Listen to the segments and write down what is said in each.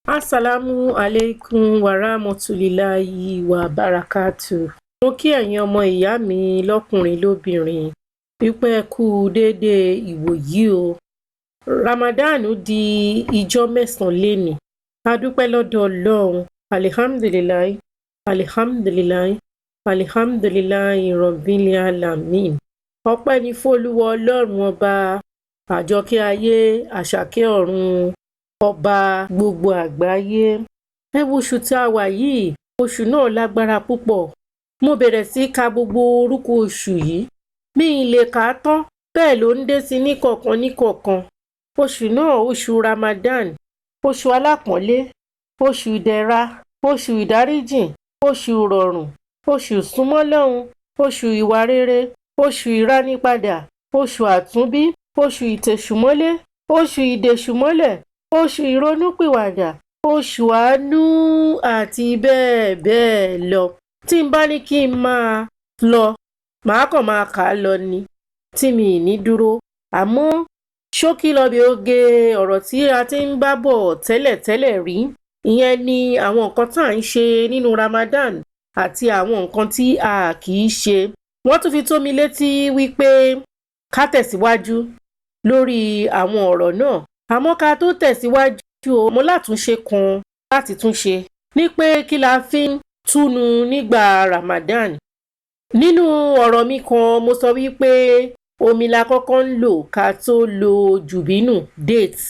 Asalaamu alaikum warahmatulahi wabarakatu. Mo kí ẹ̀yin ọmọ ìyá mi lọ́kùnrin lóbìnrin wípé ẹ kú déédéé ìwòyí o. Ramadan di ijọ́ 9 lénìí. A dúpẹ́ lọ́dọ̀ Ọlọ́run. Alihamdulilayi, alihamdulilayi, alihamdulilayi rabbil alamin. Ọpẹ́ ni f'Olúwa Ọlọ́run ọba àjọkẹ́ ayé, àṣàkẹ́ ọ̀run, ọba gbogbo àgbáyé. Ẹ wo oṣù tí a wà yìí, oṣù náà lágbára púpọ̀. Mo bẹ̀rẹ̀ sí ka gbogbo orúkọ oṣù yìí. Mi ì lè kà á tán, bẹ́ẹ̀ ló ń dé sí níkọ̀ọ̀kan níkọ̀ọ̀kan. Oṣù náà, oṣù Ramadan, oṣù alápọ̀nlé, oṣù ìdẹ̀ra, oṣù ìdáríjìn, oṣù ìrọ̀rùn, oṣù ìsúnmọ́lọ́hun, oṣù ìwà rere, oṣù ìrànípadà, oṣù àtúnbí, oṣù ìtẹ̀sùmọ́lé, oṣù ìdèṣùmọ́lẹ̀, oṣù ìrònúpìwàdà, oṣù àánú àti bẹ́ẹ̀ bẹ́ẹ̀ lọ. Tí n bá ní kí n máa lọ, màá kàn máa kà á lọ ni tí mi ì ní dúró. Àmọ́ ṣókí lọbẹ̀ oge ọ̀rọ̀ tí a ti ń bá bọ̀ tẹ́lẹ̀tẹ́lẹ̀ rí. Ìyẹn ni àwọn nǹkan tá à ń ṣe nínú Ramadan àti àwọn nǹkan tí a kì í ṣe. Wọ́n tún fi tó mi létí wípé ká tẹ̀síwájú lórí àwọn ọ̀rọ̀ náà. Àmọ́ ká tó tẹ̀síwájú o, mo látúnṣe kan láti tún ṣe ní pé kí la fi ń túnu nígbà Ramadan. Nínú ọ̀rọ̀ mi kan, mo sọ wípé omi la kọ́kọ́ ń lò ká tó lo jùbínù, date.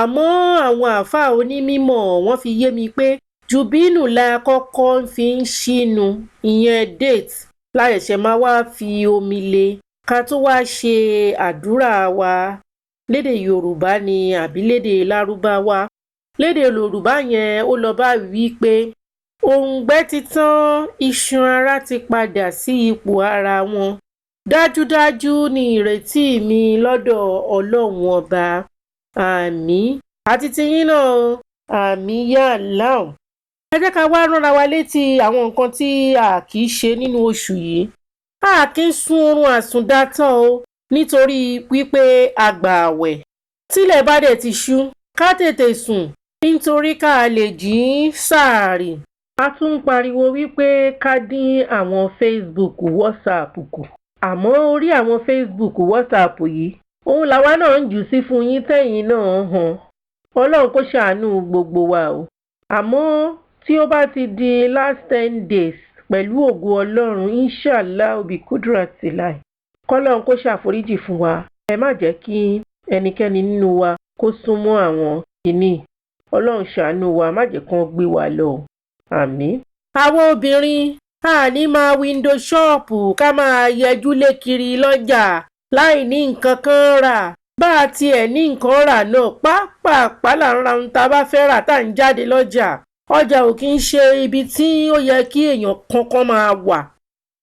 Àmọ́ àwọn àáfàá onímọ̀ wọ́n fi yé mi pé jùbínù la kọ́kọ́ fi ń ṣínu, ìyẹn date, la ṣẹ̀ṣẹ̀ máa wá fi omi lé ká tó wá ṣe àdúrà wa lédè Yorùbá ni àbí lédè Lárúbáwá. Lédè Yorùbá yẹn, ó lọ báyìí wípé òǹgbẹ ti tán, iṣan ara ti padà sí ipò ara wọn. Dájúdájú ní ìrètí mi lọ́dọ̀ Ọlọ́run ọba. Àmín, àti tiyín náà, àmín ya Allah. Ẹ jẹ́ ká wá ránra wa létí àwọn nǹkan tí a kì í ṣe nínú oṣù yìí. A kì í sun oorun àsùndátán o, nítorí wípé a gbà àwẹ̀. Tílẹ̀ bá dẹ̀ ti ṣú, ká tètè sùn nítorí ká lè jí sàárì. A tún ń pariwo wípé ká dín àwọn Facebook, WhatsApp kù, àmọ́ orí àwọn Facebook, WhatsApp yìí òun làwa náà ń jù sí fún yín tẹ̀yìn náà hàn. Ọlọ́run kó ṣàánú gbogbo wa o. Àmọ́ tí ó bá ti di last 10 days, pẹ̀lú ògo Ọlọ́run, inshallah bi kudratillah, kọ́lọ́run kó ṣàforíjì fún wa. Ẹ má jẹ́ kí ẹnikẹ́ni nínú wa kó súnmọ́ àwọn kìíní. Ọlọ́run ṣàánú wa, má jẹ́ kán gbé wa lọ, àmín. Àwọn obìnrin, a ní máa window shop, ká máa yẹjú lé kiri lọ́jà láì ní nǹkan kan rà. Bá a tiẹ̀ ní nǹkan rà náà, pápápá là ń ra ohun tá a bá fẹ́ rà tá à ń jáde lọ́jà. Ọjà ò kí ń ṣe ibi tí ó yẹ kí èèyàn kankan máa wà.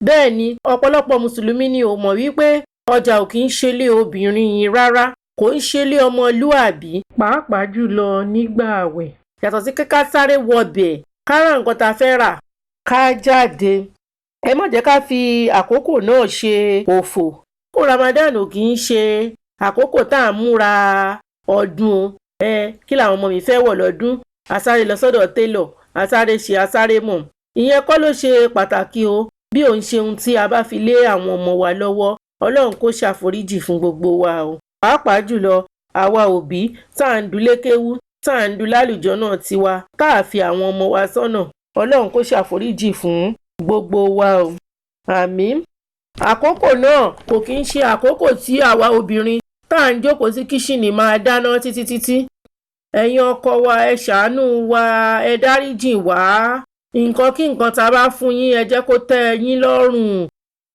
Bẹ́ẹ̀ ni ọ̀pọ̀lọpọ̀ mùsùlùmí ni ò mọ̀ wípé ọjà ò kí ń ṣe ilé obìnrin rárá, kò ń ṣe ilé ọmọlúàbí, pàápàá jùlọ nígbà àwẹ̀. Yàtọ̀ sí ká sáré wọbẹ̀, ká ra nǹkan tá a fẹ́ rà, ká jáde. Ẹ má jẹ́ ká fi àkókò náà ṣe òfò. Kó Ramadan ò kì í ṣe àkókò tá à ń múra ọdún o. Ẹ kí làwọn ọmọ mi fẹ́ wọ̀ lọ́dún, asáré lọ sọ́dọ̀ télọ̀, asáré ṣe, asáré mọ̀. Ìyẹn kọ́ ló ṣe pàtàkì o, bí òun ṣe ohun tí a bá fi lé àwọn ọmọ wa lọ́wọ́. Ọlọ́run kó ṣàforíjì fún gbogbo wa o, pàápàá jùlọ àwa òbí tá à ń dulé kéwú, tá à ń du lálùjọ náà tiwa, tá a fi àwọn ọmọ wa sọ́nà. Ọlọ́run kó ṣàforíjì fún gbogbo wa o, àmín. Àkókò náà kò kí ń ṣe àkókò tí àwa obìnrin tá à ń jókòó sí kitchen máa dáná títí títí. Ẹ̀yin ọkọ wa, ẹ ṣàánú wa, ẹ dáríjìn wá. Nǹkan kí nǹkan tá a bá fún yín, ẹ jẹ́ kó tẹ́ ẹ yín lọ́rùn.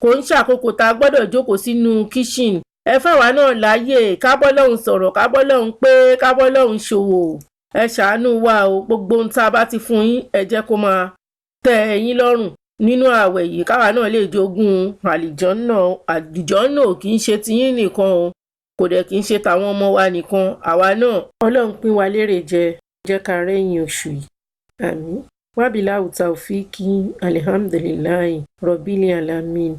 Kò ń ṣàkókò tá a gbọ́dọ̀ jókòó sínú kitchen. Ẹ fáwa náà láàyè ká bọ́lọ́hun sọ̀rọ̀, ká bọ́lọ́hun pé, ká bọ́lọ́hun ṣòwò. Ẹ ṣàánú wa o. Gbogbo ohun tá a bá ti fún yín, ẹ jẹ́ kó máa tẹ́ ẹ yín lọ́rùn nínú ààwẹ̀ yìí, káwa náà lè jogún àlìjọ́nà. Àlìjọ́nà ò kì í ṣe tiyín nìkan o, kò dẹ̀ kì í ṣe tàwọn ọmọ wa nìkan, àwa náà. Ọlọ́run pín wa lérè jẹ, jẹ́ ká rẹ́yìn oṣù yìí, àmín. Wabillahi taofiki, alhamdulillahi rabbil alamin.